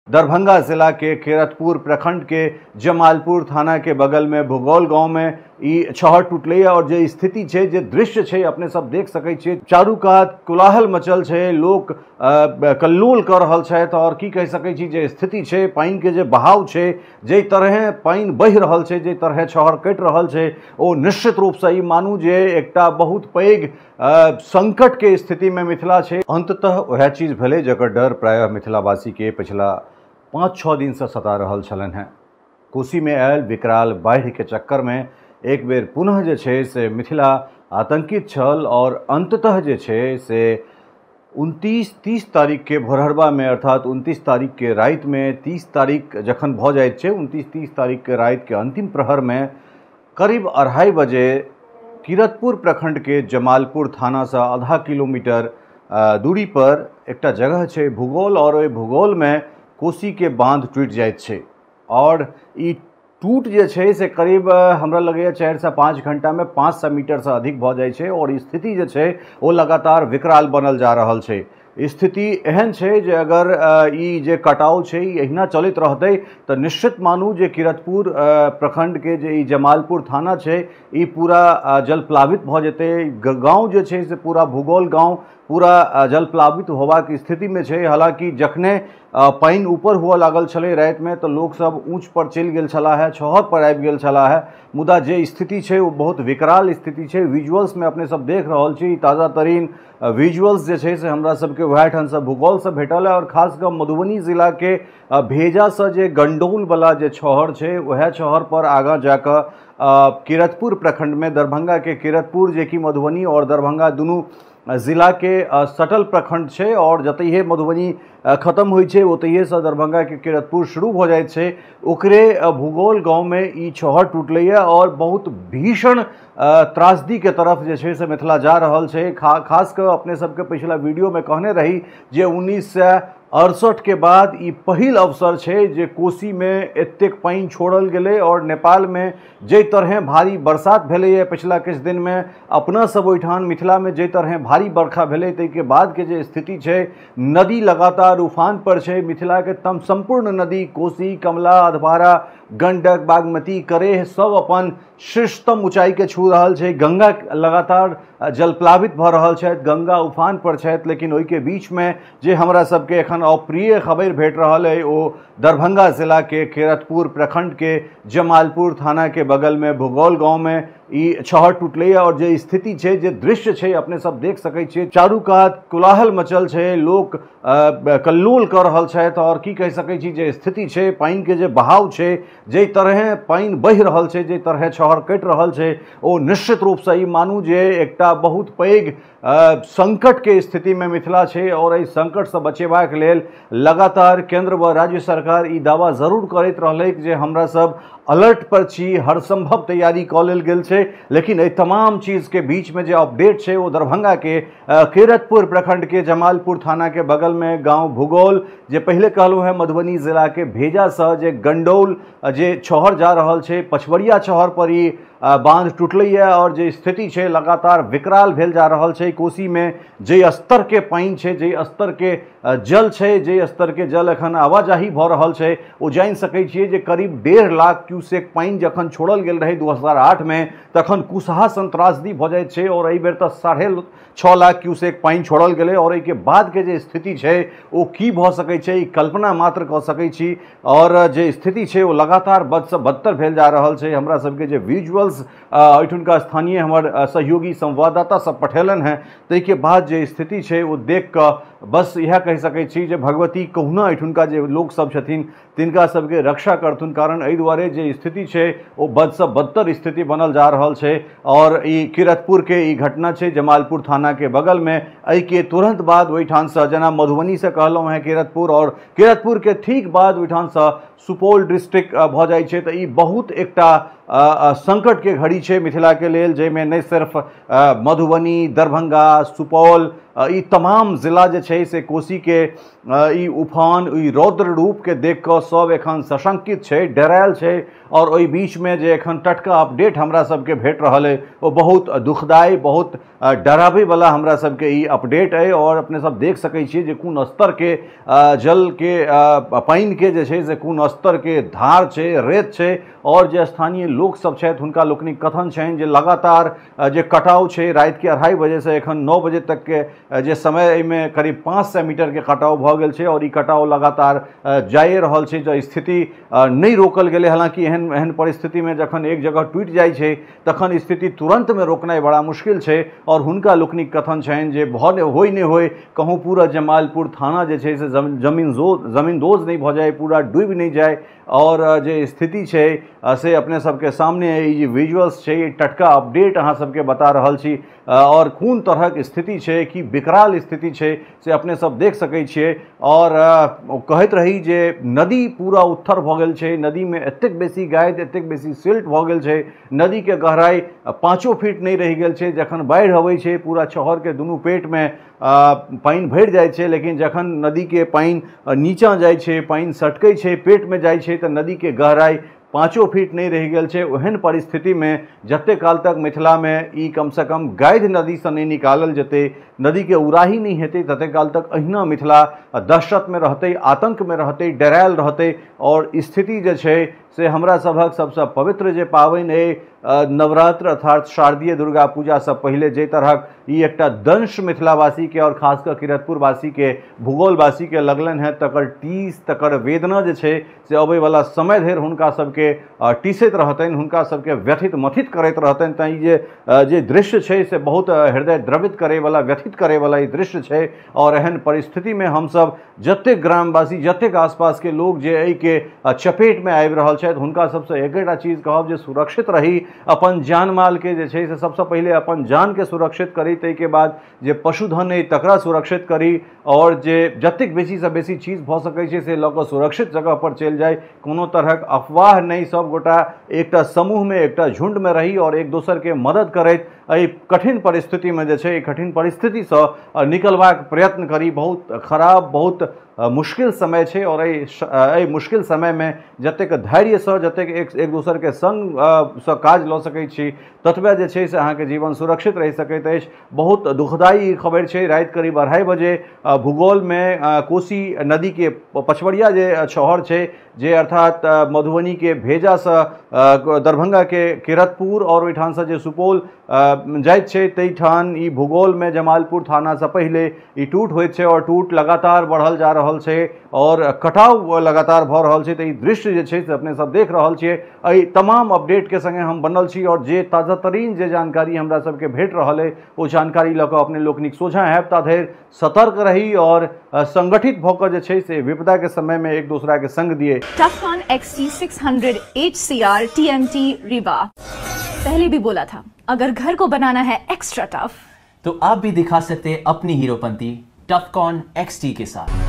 दरभंगा जिला के किरतपुर प्रखंड के जमालपुर थाना के बगल में भूगोल गांव में ई छहर टूटलै और जे स्थिति छै, जे दृश्य छै, अपने सब देख सकै छियै। चारू कात कोलाहल मचल छै, लोक कल्लोल कऽ रहल छथि और की कहि सकै छी जे स्थिति छै, पानि के जे बहाव छै, जाहि तरहे पानि बहि रहल छै, जाहि तरहे छहर कटि रहल छै, ओ निश्चित रूपसँ ई मानू जे एकटा बहुत पैघ संकट के स्थिति में मिथिला छै। अंततः वएह चीज भेलै जकर डर प्रायः मिथिलावासी के पिछला 5-6 दिन से सता रहल छलनि हेँ। कोसी में आयल विकराल बाढ़ि के चक्कर में एक बेर पुनः जे छै से मिथिला आतंकित छल और अंततः जे छै से 29-30 तारीख के भोरहरबा में, अर्थात 29 तारीख के राति में, 30 तारीख जखन भऽ जाइत छै, 29-30 तारीख के राति के अंतिम प्रहर में करीब 2:30 बजे किरतपुर प्रखंड के जमालपुर थाना से आधा किलोमीटर दूरी पर एकटा जगह छै भूगोल, और ओहि भूगोल में कोसी के बांध टूटि जाइत छै और ई टूट जे छै से करीब हमरा लगैए 4 से 5 घंटा में 500 मीटर से अधिक भऽ जाइ छै और स्थिति जे छै ओ लगातार विकराल बनल जा रहल छै। स्थिति एहन छै जे अगर ई जे कटाव छै ई एहिना चलैत रहतै तऽ निश्चित मानू जे किरतपुर प्रखंड के जे ई जमालपुर थाना छै ई पूरा जलप्लावित भऽ जेतै। गाँव जे छै से पूरा भूगोल गाँव पूरा जलप्लावित होबाक स्थितिमे छै। हालाँकि जखने पानि ऊपर हुअ लागल छलै रातिमे तऽ लोकसब ऊँच पर चलि गेल छलाह है, छहर पर आबि गेल छलाह है, मुदा जे स्थिति छै ओ बहुत विकराल स्थिति छै। विजुअल्समे अपने सब देख रहल छी, ताज़ा तरीन विजुअल्स जे छै से हमरा सबके वएह ठामसँ भूगोलसँ भेटल है और खास कऽ मधुबनी जिलाके भेजासँ जे गंडौलवला जे छहर छै वएह छहर पर आगाँ जाकऽ किरतपुर प्रखंडमे दरभंगा के किरतपुर जे कि मधुबनी और दरभंगा दुनू जिला के सटल प्रखंड छै और जतहिए मधुबनी खत्म होइ छै ओतहिएसँ दरभंगा के किरतपुर शुरू भऽ जाइत छै, ओकरे भूगोल गाँवमे ई छहर टूटलैए और बहुत भीषण त्रासदी के तरफ जे छै से मिथिला जा रहल छै। खास कऽ अपने सबके पिछला वीडियोमे कहने रही जे 1968 के बाद ई पहिल अवसर छै जे कोसी में एतेक पानि छोड़ल गेलै और नेपाल में जाहि तरहे भारी बरसात भेलैए पिछला किछु दिन में, अपना सब ओहिठाम मिथिला में जाहि तरहे भारी बरखा भेलै ताहिके बाद के जे स्थिति छै, नदी लगातार उफान पर छै। मिथिला के संपूर्ण नदी कोसी, कमला, अधवारा, गंडक, बागमती, करेह सब अपन शीर्षतम ऊंचाई के छू रहल छै। गंगा लगातार जलप्लावित भऽ रहल छथि, गंगा उफान पर छथि, लेकिन ओहिके बीचमे जे हमरा सबके एखन अप्रिय खबर भेट रहल अइ ओ दरभंगा जिला के किरतपुर प्रखंड के जमालपुर थाना के बगल में भूगोल गाँव में ई छहर टूटलै और जे स्थिति छै, जे दृश्य छै, अपने सब देख सकै छियै। चारू कात कोलाहल मचल छै, लोक कल्लोल कऽ रहल छथि और की कहि सकै छी जे स्थिति छै, पानि के जे बहाव छै, जाहि तरहे पानि बहि रहल छै, जाहि तरहे छहर कटि रहल छै, ओ निश्चित रूपसँ ई मानू जे एकटा बहुत पैघ संकट के स्थिति में मिथिला छै और एहि संकटसँ बचेबाक लेल लगातार केंद्र व राज्य सरकार ई दावा जरूर करैत रहलै जे हमरा सब अलर्ट पर छी, हर संभव तैयारी कऽ लेल गेल छै, लेकिन एहि तमाम चीज़के बीच में जे अपडेट छै ओ दरभंगा के किरतपुर प्रखंड के जमालपुर थाना के बगल में गांव भूगोल, जे पहले कहलहुँ है मधुबनी जिला के भेजासँ जे गंडौल जे छहर जा रहल छै, पछवरिया छहर पर ई बांध टूटलैए और जे स्थिति छै लगातार विकराल भेल जा रहल छै। कोसी में जे स्तर के पानि छै, जे स्तर के जल छै, जे स्तर के जल एखन आवाजाही भऽ रहल छै, ओ जानि सकै छियै जे करीब 1.5 लाख क्यूसेक पानि जखन छोड़ल गेल रहै 2008 में तखन कुसहा सन त्रासदी भऽ जाइत छै और एहि बेर तऽ 6.5 लाख क्यूसेक पानि छोड़ल गेलै और एहिके बाद के जे स्थिति छै ओ की भऽ सकै छै ई कल्पना मात्र कऽ सकै छी और जे स्थिति छै ओ लगातार बदसँ बदतर भेल जा रहल छै। हमरा सबके जे विजुअल्स एहिठुनका स्थानीय हमर सहयोगी संवाददाता सब पठेलनि हेँ ताहिके बाद जे स्थिति छै ओ देख कऽ बस इएह कहि सकै छी जे भगवती कहुना एहिठुनका जे लोकसब छथिन तिनका सबके रक्षा करथुन, कारण एहि दुआरे जे स्थिति छै ओ बदसँ बदतर स्थिति बनल जा रहल छै। और ई किरतपुर के ई घटना छै जमालपुर थाना के बगल में, एहिके तुरंत बाद ओहिठामसँ जेना मधुबनीसँ कहलहुँ हेँ किरतपुर, और किरतपुर के ठीक बाद ओहिठामसँ सुपौल डिस्ट्रिक्ट भऽ जाइ छै। तऽ ई बहुत एकटा संकट के घड़ी छै मिथिला के लेल, जाहिमे नहि सिर्फ मधुबनी, दरभंगा, सुपौल ई तमाम जिला जे छै से कोसी के ई उफान, ई रौद्र रूपके देख कऽ सब एखन सशंकित छै, डरायल छै। और ओहि बीचमे जे एखन टटका अपडेट हमरा सबके भेट रहल अइ ओ बहुत दुखदायी, बहुत डराबैवला हमरा सबके ई अपडेट अइ। और अपने सब देख सकै छियै जे कोन स्तरके जलके पानिके जे छै से कोन स्तरके धार छै, रेत छै। और जे स्थानीय लोक सब छथि हुनका लोकनिक कथन छनि जे लगातार जे कटाव छै रातिके 2:30 बजेसँ एखन 9 बजे तकके जे समय एहिमे करीब 500 मीटरके कटाव भऽ गेल छै और ई कटाव लगातार जाइए रहल छै। जे स्थिति नहि रोकल गेलै, हालाँकि एहन एहन परिस्थितिमे जखन एक जगह टूटि जाइ छै तखन स्थिति तुरन्तमे रोकनाइ बड़ा मुश्किल छै। और हुनका लोकनिक कथन छनि जे भऽ होइ नहि होइ कहूँ पूरा जमालपुर थाना जे छै से जमींदोज नहि भऽ जाय, पूरा डूबि नहि जाय। और जे स्थिति छै से अपने सबके सामने ई जे विजुअल्स छै, ई टटका अपडेट अहाँ सबके बता रहल छी। और कोन तरहक स्थिति छै, कि विकराल स्थिति छै से अपने सब देख सकै छियै। और कहैत रही जे नदी पूरा उत्थर भऽ गेल छै, नदीमे एतेक बेसी गादि, एतेक बेसी सिल्ट भऽ गेल छै, नदीके गहराइ 5 फीट नहि रहि गेल छै। जखन बाढ़ि अबै छै पूरा शहरके दुनू पेटमे पानि भरि जाइ छै, लेकिन जखन नदीके पानि नीचाँ जाइ छै, पानि सटकै छै, पेटमे जाइ छै, तऽ नदीके गहराइ 5 फीट नहि रहि गेल छै। ओहन परिस्थितिमे जतेक काल तक मिथिलामे ई कमसँ कम गादि नदीसँ नहि निकालल जेतै, नदीके उराही नहि हेतै, ततेक काल तक अहिना मिथिला दहशतमे रहतै, आतंकमे रहतै, डरायल रहतै। और स्थिति जे छै से हमरा सभक सबसँ पवित्र जे पाबनि अइ नवरात्र अर्थात शारदीय दुर्गा पूजासँ पहिले जे तरहक ई एकटा दंश मिथिलावासीके और खास कऽ किरतपुरवासीके, भूगोलवासीके लगलनि हेँ, तकर टीस, तकर वेदना जे छै से अबैवला समय धरि हुनका सबके टीसैत रहतनि, हुनका सबके व्यथित मथित करैत रहतनि। तैँ ई जे दृश्य छै से बहुत हृदय द्रवित करैवला, व्यथित करैवला ई दृश्य छै। और एहन परिस्थितिमे हमसब जतेक ग्रामवासी, जतेक आसपासके लोक जे एहिके चपेटमे आबि रहल छथि हुनका सबसँ एकेटा चीज कहब जे सुरक्षित रही, अपन जान मालके जे छै से सबसँ पहिले अपन जानके सुरक्षित करी, ताहिके बाद जे पशुधन अइ तकरा सुरक्षित करी और जे जतेक बेसीसँ बेसी चीज भऽ सकै छै से लऽ कऽ सुरक्षित जगह पर चलि जाइ। कोनो तरहक अफवाह नहि, सब गोटा एकटा समूहमे, एकटा झुण्डमे रही और एक दोसरके मदद करैत एहि कठिन परिस्थितिमे जे छै, एहि कठिन परिस्थितिसँ निकलबाक प्रयत्न करी। बहुत खराब, बहुत मुश्किल समय छै और एहि मुश्किल समयमे जतेक धैर्यसँ, जतेक एक दोसरके संग सँ काज लऽ सकै छी ततबे जे छै से अहाँके जीवन सुरक्षित रहि सकैत अछि। बहुत दुखदायी खबरि छै। राति करीब 2:30 बजे भूगोलमे कोसी नदीके पछवरिया जे शहर छै, जे अर्थात मधुबनीके भेजासँ दरभंगाके किरतपुर और ओहिठामसँ जे सुपौल जाइत छै ताहिठाम ई भूगोलमे जमालपुर थानासँ पहिले ई टूट होइत छै और टूट लगातार बढ़ल जा रहल छै और कटाव लगातार भऽ रहल छै। तऽ ई दृश्य जे छै से अपने सब देख रहल छियै। एहि तमाम अपडेटके संगे हम बनल छी और जे ताजातरीन जे जानकारी हमरा सबके भेट रहल अइ ओ जानकारी लऽ कऽ अपने लोकनिक सोझाँ आयब। ता धरि सतर्क रही और संगठित भऽ कऽ जे छै से विपदाके समयमे एक दोसराके संग दिए। Tufcon XT600 HCR TMT Rewa. पहले भी बोला था, अगर घर को बनाना है एक्स्ट्रा टफ तो आप भी दिखा सकते हैं अपनी हीरोपंती टफकॉन XT के साथ।